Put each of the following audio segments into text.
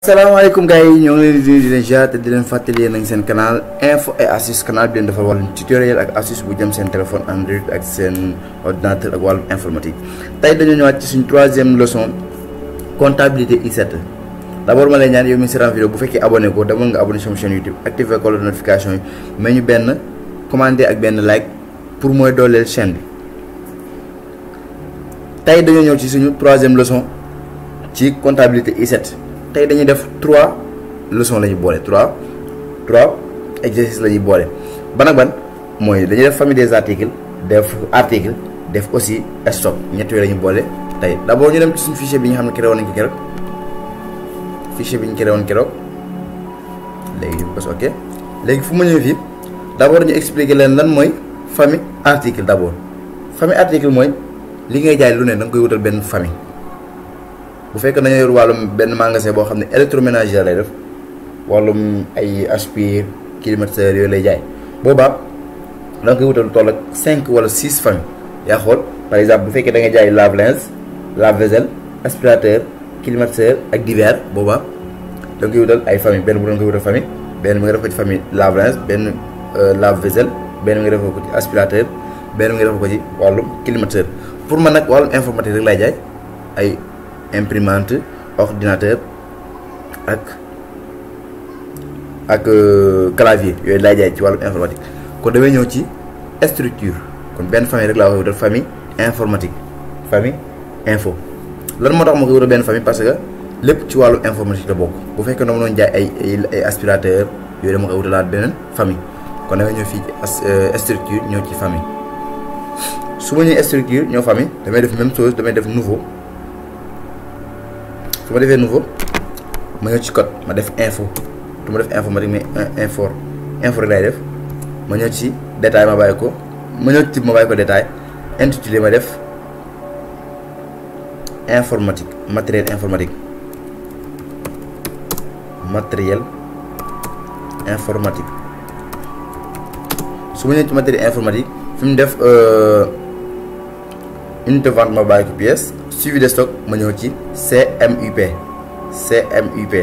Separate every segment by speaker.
Speaker 1: Assalamualaikum gars yi ñoo ngi leen di leen jaar te di leen fàttali yéen a ngi seen canal info et astuce canal bi leen defal wàllum tutoriel ak astuce bu jëm seen téléphone Android ak seen ordinateur ak wàllum informatique. Tey dañoo ñëwaat ci suñ troisième leçon comptabilité I7. D'abord ma lay ñaan yow mi si ram vidéo bu fekkee abonné ko demal nga abonné sama chaîne YouTube activé ko la notification yi mais ñu benn commenter ak benn like pour mooy dooleel chaîne bi. Tey dañoo ñëw ci suñu troisième leçon ci comptabilité I7. Tay dañuy def 3 leçons lañu bolé 3 exercices lañu bolé ban ak ban moy dañuy def famille des articles def aussi stock ñett yooyu lañu bolé tay d'abord ñu dem ci suñu fichier bi nga xamné créé won nañ ko kérok fichier bi ñu créé won kérok légui bas OK légui fu ma ñëw fi d'abord ñu expliquer leen lan moy famille article d'abord famille article moy li ngay jaay lu né da nga koy wutal ben famille. Bu fekk nañu yor walum ben magasin bo xamné électroménager lay def walum ay aspire climatiseur yoy lay jaay boba da nga wutal toll ak 5 wala 6 famille ya xol par exemple bu fekkee da nga jaay lave-linge lave-vaisselle aspirateur climatiseur ak divers boba da nga wutal ay famille ben bu da nga wutal famille ben nga def ko ci famille lave-linge ben lave-vaisselle ben nga def ko ci aspirateur ben nga def ko ci walum climatiseur pour man nak walum informatique rek lay jaay ay imprimante ordinateur ak clavier yoy lay jaay ci walu informatique kon damay ñëw ci structure kon ben famille rek la wax wutal famille informatique famille info lan mo tax mo ko wutal ben famille parce que lepp ci walu informatique la bok bu fekkee dama doon jaay ay aspirateur yoy dama ko wutalat benen famille kon damay ñëw fi ci structure ñëw ci famille suma ñëw structure ñëw famille damay def même chose damay def nouveau su ma defee nouveau ma ñëw ci code ma def info du ma def informatique mais info rek lay def ma ñëw ci détail ma bàyyi ko ma ñëw ci ma bàyyi ko détail intitulé ma def informatique matériel informatique su ma ñëw ci matériel informatique fi mu def unité vente ma bàyyi ko pièce suivi de stock ma ñëw ci CMUP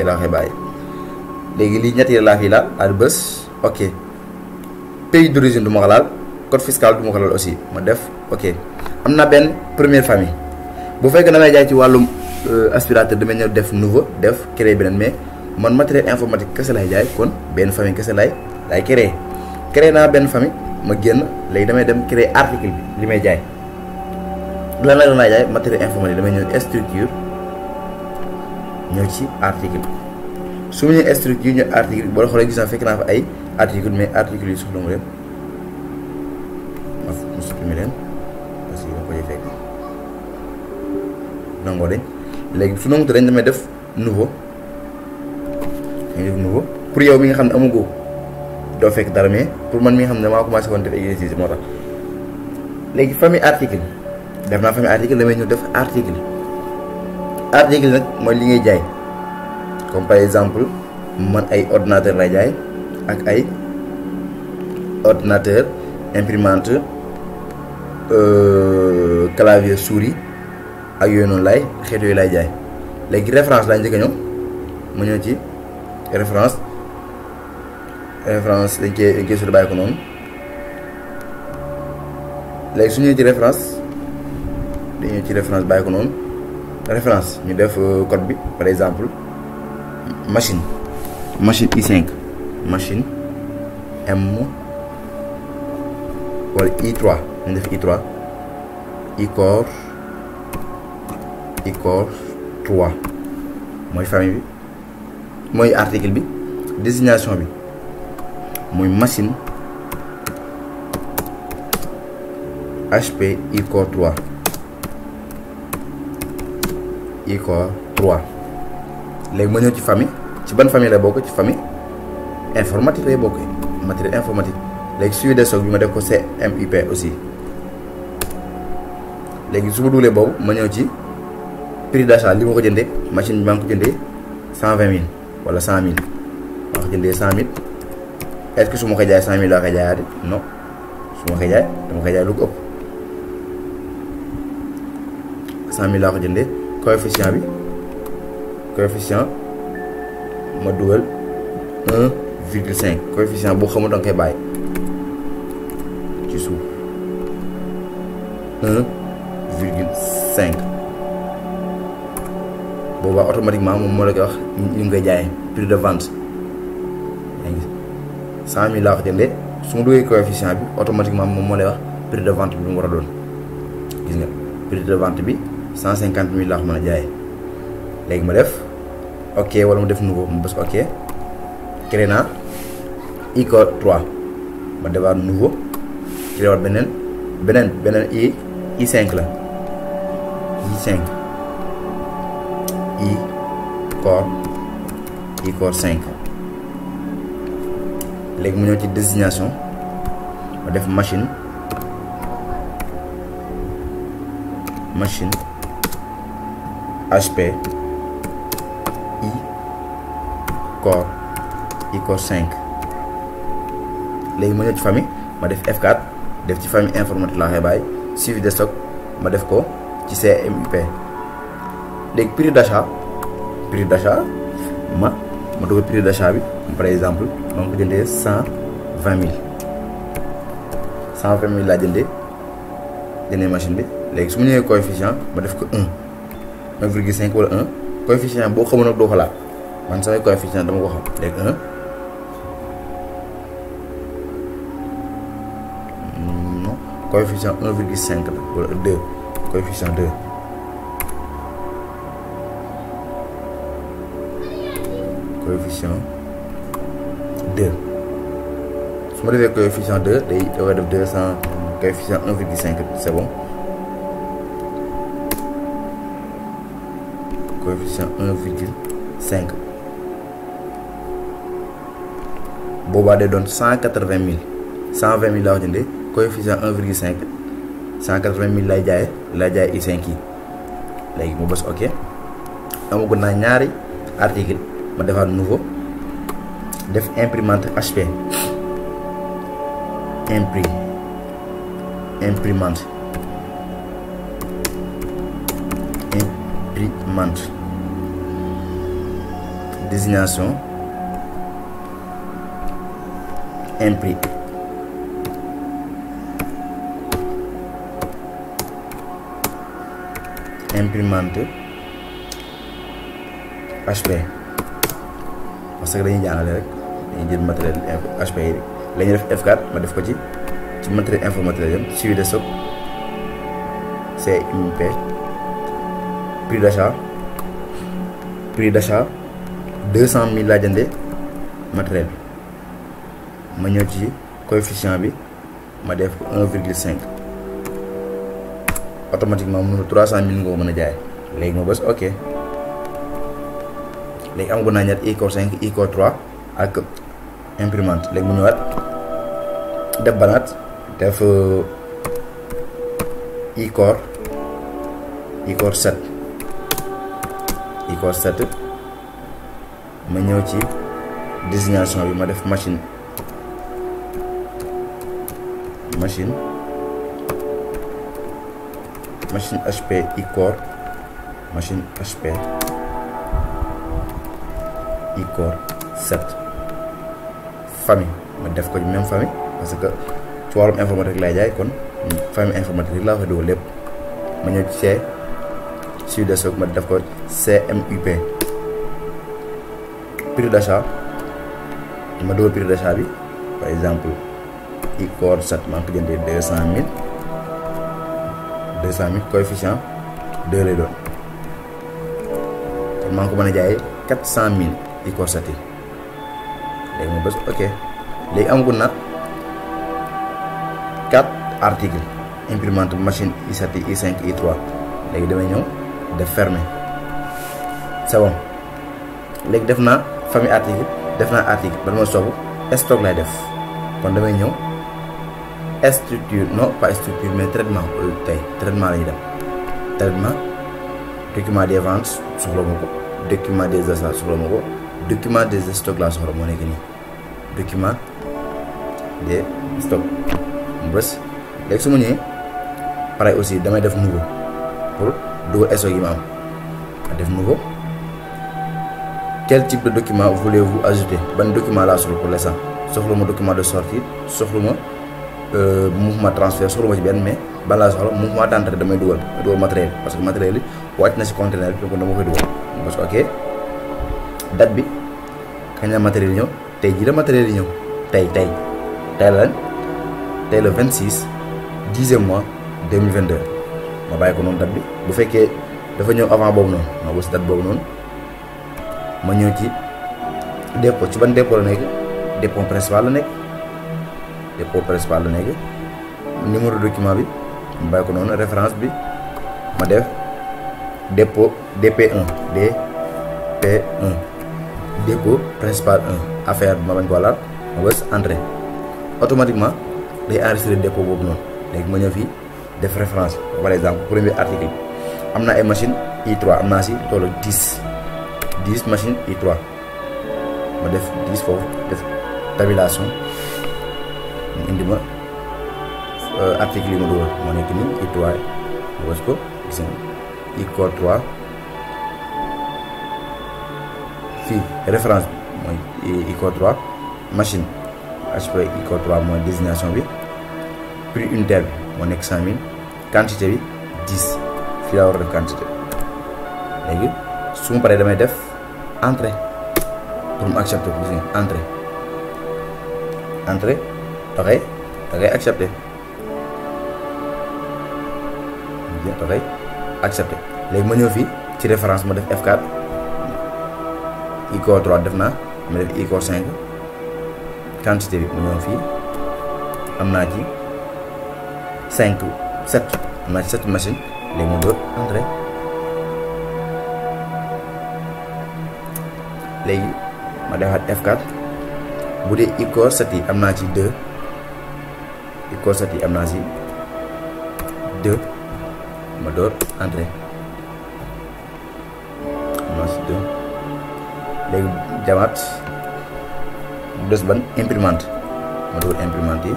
Speaker 1: la waxee bàyyi léegi lii ñetti laa fii laal al bës OK pays d'origine du ma ko laal code fiscal du ma ko laal aussi ma def OK am na benn première famille bu fekkee damay jaay ci wàllum aspirateur damay ñëw def nouveau def créer beneen mais man matériel informatique kese lay jaay kon benn famille kese lay créer naa benn famille ma génn léegi damay dem créer article bi li may jaay lan la jaay matériel informatique damay ñëw structure ñëw ci article su ma ñëwee structure ñëw article boo xoolee gis naa fekk naa fa ay article mais article yi soxla mu leen ma supprimer leen parce que ma koy fekk nangoo dañ léegi su nangu dañ damay def nouveau pour yow mi nga xam ne amagoo doo fekk dara mais pour man mi nga xam ne damaa commencé woon def exercice moo tax léegi famille article def naa famille article damay ñëw def article nag mooy li ngay jaay comme par exemple man ay ordinateur lay jaay ak ay ordinateur imprimante clavier souris ak yooyu noonu lay xeet yooyu lay jaay léegi référence laa njëkk a ñëw ma ñëw ci référence dañ koy suñu bàyyi ko noonu léegi su ñëwee ci référence dañu ci référence bàyyi ko noonu référence ñu def code bi par exemple machine I5 machine M wala I3 ñu def I3 I-core 3 mooy famille bi mooy article bi désignation bi mooy machine HP I-core 3 I-core 3 léegi ma ñëw ci famille ci ban famille lay bokk ci famille informatique lay bokk matériel informatique léegi suivi de stock bi ma def ko CMUP aussi léegi su ma dugalee boobu ma ñëw ci prix d'achat li ma ko jëndee machine bi maa ngi ko jëndee 120 000 wala 100 000 maa ko jëndee 100 000 est-ce que su ma koy jaay 100 000 laa koy jaayaat non su ma koy jaay dama koy jaay lu ko ëpp 100 000 laa ko jëndee coefficient ma dugal 1,5 coefficient boo xamul danga koy bàyyi ci suuf 1,5 boobaa automatiquement moom moo la koy wax ñu ngi koy jaayee prix de vente yaa ngi 100 000 laa ko jëndee su ma duggee coefficient bi automatiquement moom moo lay wax prix de vente bi lu mu war a doon gis nga prix de vente bi 150 000 laa ko mën a jaayee léegi ma def ok wala ma def nouveau ma bës ok créé naa i-core 3 ma defaat nouveau créé waat beneen i5 la i5 i-core 5 léegi mu ñëw ci désignation ma def machine HP i-core 5 léegi ma ñëw ci famille ma def F4 def ci famille informatique laa koy bàyyi suivi de stock ma def ko ci CMUP léegi prix d'achat ma dugal prix d'achat bi par exemple ma ngi ko jëndee 120 000 laa jëndee machine bi léegi su ma ñëwee coefficient ma def ko 1,5 wala 1 coefficient boo xamul nag doo xalaat man samay coefficient dama ko xam léegi 1 non coefficient 1,5 la wala 2 coefficient 2 coefficient 2 su ma defee coefficient 2 day def 200 coefficient 1,5 c'est bon coefficient 1,5 boobaa day doon 120 000 laa ko jëndee coefficient 1,5 180 000 lay jaay i5 yi léegi mu bës ok amagu naa ñaari article ma defaat nouveau def imprimante HP imprimante désignation imprimante HP parce que dañuy jàngale rek dañuy jël matériel HP yi la ñuy def F4 ma def ko ci matériel informatique la jëm suivi de stock CMUP prix d'achat 200 000 laa jëndee matériel bi ma ñëw ci coefficient bi ma def 1,5 automatiquement mu 300 000 nga ko mën a jaay léegi ma bës ok léegi am naa ñett i-core 5 i-core 3 ak imprimante léegi mu ñëwaat def banaat def i-core 7 ma ñëw ci désignation bi ma def machine HP i-core i-core 7 famille ma def ko ci même famille parce que ci wàllum informatique lay jaay kon famille informatique laa fa dugal lépp ma ñëw ci suivi de stock ma def ko CMUP prix d'achat ma dugal prix d'achat bi par exemple i-core 7 maa ngi ko jëndee 200 000 coefficient 2 lay doon kon maa ngi ko mën a jaayee 400 000 i-core 7 yi léegi ma bës ok léegi amagul na 4 articles imprimante machine i7 i5 i3 léegi damay ñëw def fermer c'est bon léegi def naa famille article def naa article ba dama soobu stock lay def kon damay ñëw structure non pas structure mais traitement tey traitement la ñuy def traitement document des ventes soxla ma ko document des achats soxla ma ko document des stocks laa soxla moo nekk nii document des stocks mu bës léegi su ma ñëwee pareil aussi damay def nouveau pour dugal stock yi ma am ma def nouveau quel type de document voulez-vous ajouter ban document laa soxla pour l'instant soxla ma document de sortie soxla ma mouvement transfert soxla ma ci benn mais ban laa soxla mouvement d'entrée damay dugal matériel parce que matériel yi wàcc na si conteneur bi donc dama koy dugal parce que ok date bi kañ la matériel yi ñëw tey jii la matériel yi ñëw tey le 26 10e mois 2022 ma bàyyi ko noonu date bi bu fekkee dafa ñëw avant boobu noonu ma bës date boobu noonu ma ñëw ci dépôt ci ban dépôt la nekk dépôt principal la nekk numéro document bi ma bàyyi ko noonu référence bi ma def dépôt DP1 dépôt principal 1 affaire bi ma bañ ko laal ma bës entrée automatiquement day enregistré dépôt boobu noonu léegi ma ñëw fii def référence par exemple premier article am na ay machine I3 am naa si tollu 10 machine I3 ma def 10 foofu def tabulation mu indi ma article yi ma dugal moo nekk nii I3 ma bës ko gis nga I-Core 3 fii référence bi mooy I-Core 3 machine HP I-Core 3 mooy désignation bi prix unitaire bi moo nekk 100 000 quantité bi 10 fii laa war a def quantité léegi su ma paree damay def entrée pour mu accepter ko gis nga entrée da ngay accepter léegi ma ñëw fii ci référence ma def F4 I-Core 3 def naa ma def I-Core 5 quantité bi ma ñëw fii am naa ci 7 am naa ci 7 machine léegi ma door entrée léegi ma defaat F4 bu dee I-Core 7 yi am naa ci 2 I-Core 7 yi am naa ci 2 ma door entrée am naa ci 2 léegi jamaat bu des ban imprimante ma door imprimante yi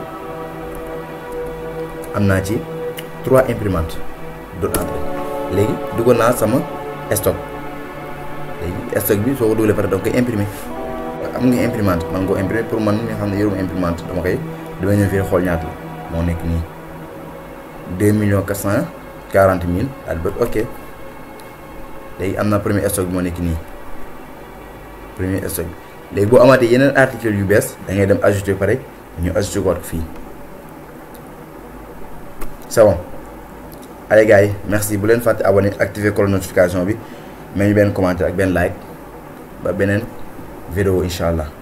Speaker 1: am naa ci 3 imprimante door entrée léegi dugal naa sama stock léegi stock bi soo ko dugalee pare danga koy imprimer am nga imprimante man nga ko imprimer pour man nga xam ne yoruma imprimante dama ñëw fii xool ñaata la moo nekk nii 2 440 000 daal ba ok léegi am na premier stock bi moo nekk nii premier stock bi léegi boo amaatee yeneen article yu bees da ngay dem ajouter pare ñu ajouter ko fii c'est bon. allez gars yi merci bu leen fàtte abonné activer cloche notification bi may ñu benn commentaire ak benn like ba beneen vidéo incha allah.